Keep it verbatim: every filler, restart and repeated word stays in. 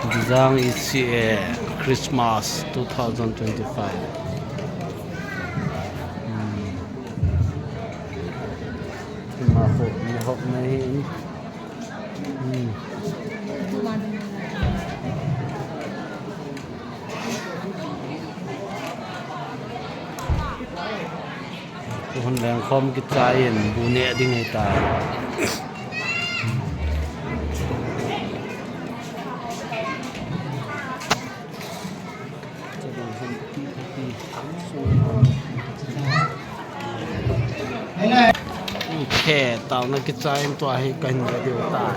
Dijang Ichi e, Christmas two thousand twenty-five. Hmm. Ima ho, ni hok na hi. Hmm. Hun leng khom kichai in bu neh ding ahi tai. Ok, taona kichai in tua hi kahin ve diu tai.